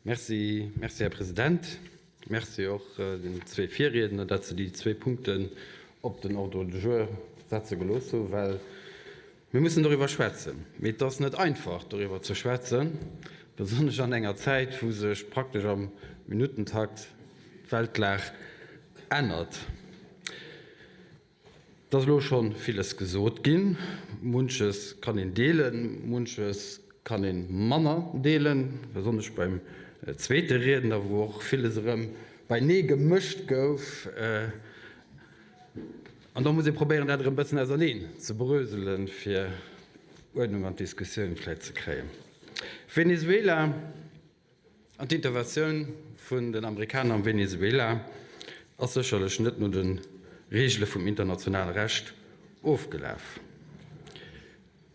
Merci, merci, Här President. Merci och den zwee Virriedner, datt se déi zwee Punkten op den Ordre du jour setze gelooss hunn, well mir mussen doriwwer schwätzen. Mee et ass net einfach, doriwwer ze schwätzen, besonnesch an enger Zäit, wou sech praktesch am Minuttentakt d'Weltlag ännert. Et ass elo scho villes gesot ginn. Munches kann een deelen, munches kann ee manner deelen, besonnesch beim zweete Riedner, wou och villes erëm beinee gemëscht gouf. An da muss ee probéieren, dat erëm e bëssen auserneen ze bröselen, fir Uerdnung an d'Diskussioun vläicht ze kréien. Venezuela. An d'Interventioun vun den Amerikaner am Venezuela ass sécherlech net no de Reegele vum internationale Recht ofgelaf.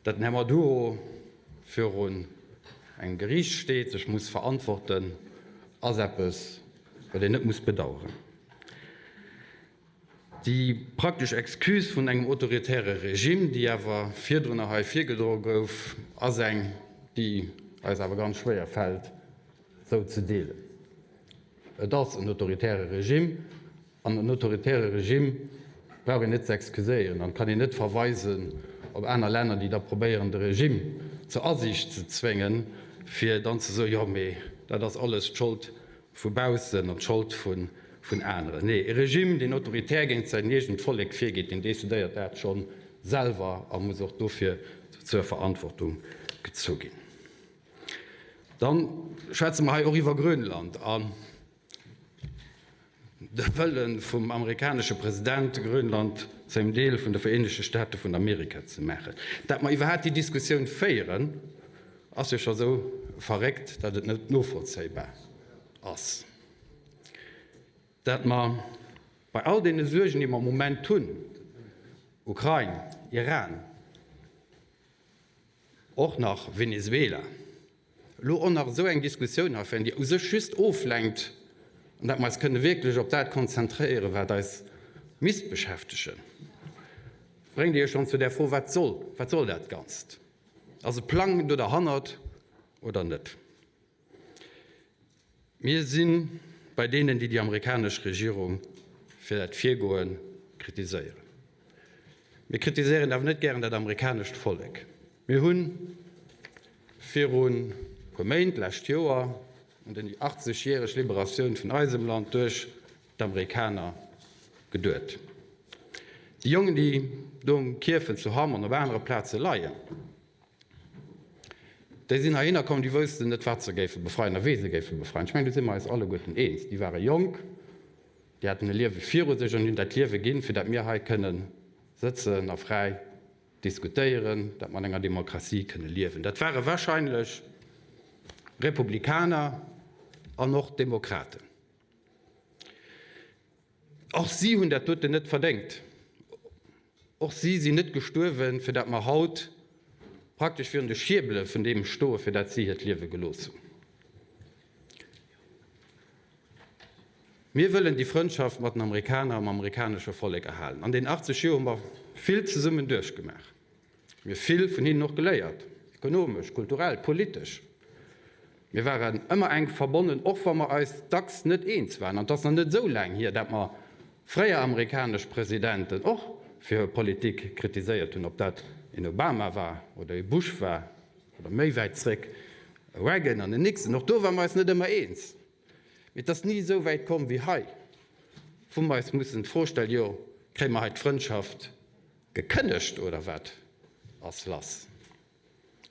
Dat den Här Maduro virun engem Geriicht steet, sech muss verantworten, ass eppes, wat een net muss bedauern. Déi praktesch Excuse vun engem autoritäre Regime, déi awer virdrunner hei virgedroe gouf, ass eng, déi eis awer ganz schwéier fält, esou ze deelen. Et ass en autoritäre Regime, an en autoritäre Regime brauch een net ze excuséieren an kann een net verweisen op aner Länner, déi da probéieren, de Regime zur Asiicht ze zwéngen, fir dann ze soen, jo, mee dat ass alles d'Schold vu baussen an d'Schold vun aneren. Nee, e Regime, deen autoritär géint säin eegent Vollek virgeet, deen decidéiert dat scho selwer a muss och dofir zur Verantwortung gezu ginn. Da schwätze mer hei och iwwer Grönland an de Wëlle vum amerikanesche President, Grönland zu engem Deel vun de Vereenegte Staate vun Amerika ze maachen. Dat mer iwwerhaapt déi Diskussioun féieren, ass jo scho sou verréckt, datt et net novollzéibar ass, dat mer bei all deene Suergen, déi mer am Moment hunn, Ukrain, Iran, och nach Venezuela, elo och nach esou eng Diskussioun hei féieren, déi u sech just oflenkt, an dat mer eis kënne wierklech op dat konzentréieren, wat eis misst beschäftegen, bréngt Dir jo schonn zu där Fro, Wat soll, wat soll dat Ganzt? Ass e Plang do derhannert oder net? Mir si bei deenen, déi déi amerikanesch Regierung fir dat Virgoe kritiséieren. Mir kritiséieren awer net gären dat amerikanescht Vollek. Mir hu viru puer Méint, d'lescht Joer, un déi 80 järeg Liberatioun vun eisem Land duerch d'Amerikaner geduet. Déi Jongen, déi do um Kierfent zu Hamm an op anere Plaze leien, déi sinn heihinner komm, déi woussten net, wat se géife befreien a wee se géife befreien. Ech mengen, do si mer eis alleguerten eens. Déi ware jonk, déi haten e Liewe viru sech an hunn dat Liewe ginn, fir dat mir hei kënnen sëtzen a fräi diskutéieren, dat mer an enger Demokratie kënne liewen. Dat ware wahrscheinlech Republikaner an och Demokraten. Och si hunn dat doten net verdéngt. Och si sinn net gestuerwen, fir dat mer haut praktesch virun de Schierbele vun deem stoen, fir dat si hiert Liewe gelooss hunn. Mir wëllen déi Frëndschaft mat den Amerikaner a mam amerikanesche Vollek erhalen. An deenen 80 Joer hu mer vill zesummen duerchgemaach. Mir hu vill vun hinnen och geléiert, ekonomesch, kulturell, politesch. Mir waren ëmmer enk verbonnen, och wa mer eis dacks net eens waren. An et ass nach net esou laang hier, dat mer fréier amerikanesch Presidenten och fir hir Politik kritiséiert hunn, ob dat een Obama war oder ee Bush war oder méi wäit zréck e Reagan an en Nixon. Och do ware mer eis net ëmmer eens. Mee et ass ni esou wäit komm wéi hei, wou mer eis mussen d'Fro stellen, Jo, kréie mer hei d'Frëndschaft Gekënnegt oder wat ass lass?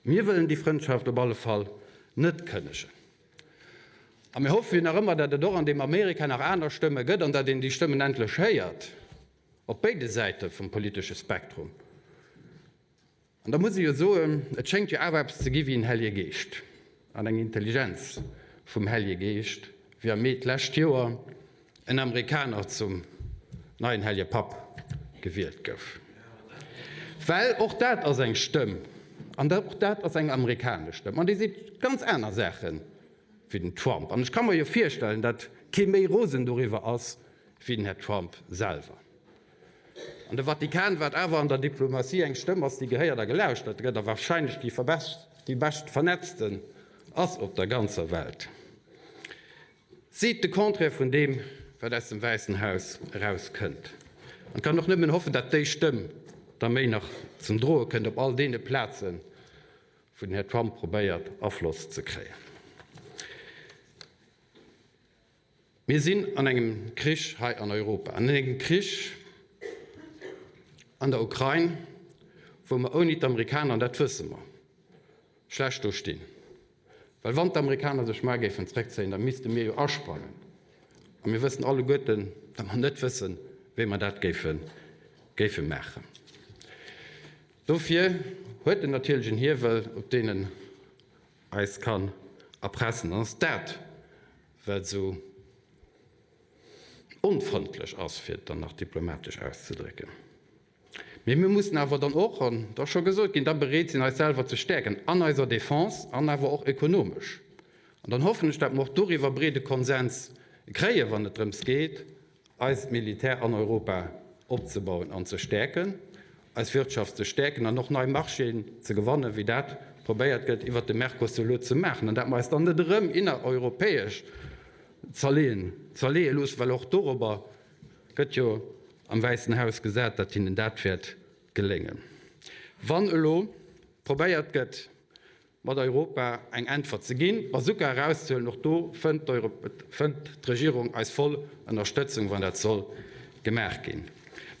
Mir wëllen déi Frëndschaft op alle Fall net kënnegen. A mir hoffe jo nach ëmmer, datt et och an deem Amerika nach aner Stëmme gëtt an datt een déi Stëmmen endlech héiert, op béide Säite vum politesche Spektrum. An da muss ee jo soen, et schéngt jo awer eppes ze gi wéi en Hellje Geescht an eng Intelligenz vum Hellje Geescht, wéi am Mee d'lescht Joer en Amerikaner zum neien Hellje Papp gewielt gouf. Well och dat ass eng Stëmm, an och dat ass eng amerikanesch Stëmm, an déi seet ganz aner Saache wéi den Trump. An ech ka mer jo virstellen, datt kee méi rosen doriwwer ass wéi den Här Trump selwer. An de Vatikan, wat awer an der Diplomatie eng Stëmm ass, déi gehéiert a gelauschtert gëtt a warscheinlech déi bescht vernetzten ass op der ganzer Welt. Seet de Contraire vun deem, wat aus dem Wäissen Haus erauskënnt. An et kann een och nëmmen hoffen, dat déi Stëmm da méi nach zum Droe kënnt op all deene Plazen, wou den Här Trump probéiert, Afloss ze kréien. Mir sinn an engem Krich hei an Europa, an engem Krich an der Ukrain, wou mer ouni d'Amerikaner, an dat wësse mer, schlecht do stinn. Well wann d'Amerikaner sech mar géifen zréckzéien, da misste mir jo asprangen. A mir wëssen alleguerten, datt mer net wëssen, wéi mer dat géife maachen. Dofir huet en natierlech en Hiewel, op deen en eis kann erpressen. An ass dat, wat esou onfrëndlech ass, fir et dann nach diplomatesch auszedrécken. Mee mir mussen awer dann och, an et ass scho gesot ginn, da bereet sinn, eis selwer ze stäerken an eiser Defense an awer och ekonomesch. An dann hoffen ech, datt mer och doriwwer breede Konsens kréien, wann et drëms geet, eist Militär an Europa opzebauen an ze stäerken, eis Wirtschaft ze stäerken an och nei Marchéen ze gewannen, wéi dat probéiert gëtt iwwert de Mercosur elo ze maachen, an datt mer eis dann net erëm innereuropäesch zerleeën, zerleeë loossen, well och dorobber Gëtt jo am Wäissen Haus gesat, datt hinnen dat wäert geléngen. Wann elo probéiert gëtt, mat Europa eng Äntwert ze ginn, d'Bazooka erauszehuelen, och do fënnt d'Regierung eis voll Ënnerstëtzung, wann dat soll gemaach ginn.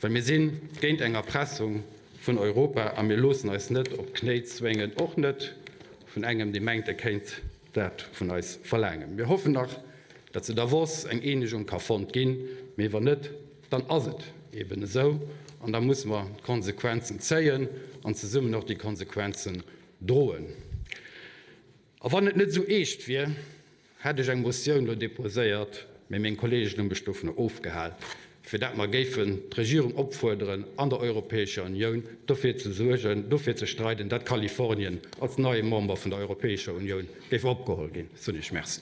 Well mir si géint eng Erpressung vun Europa a mir loossen eis net op d'Knéi zwéngen, och net vun engem, dee mengt, e kéint dat vun eis verlaangen. Mir hoffen nach, datt zu Davos eng Eenegung ka fonnt ginn, mee wann net, dann ass et eben esou an da musse mer d'Konsequenzen zéien an zesummen och déi Konsequenzen droen. A wann et net esou eescht wier, hätt ech eng Motioun elo deposéiert, mee meng Kolleegen hu mech dovunner ofgehal, fir dat mer géifen d'Regierung opfuerderen, an der Europäescher Unioun dofir ze suergen, dofir ze streiden, dat Kalifornien als neie Member vun der Europäescher Unioun géif opgeholl ginn. Soen Iech Merci.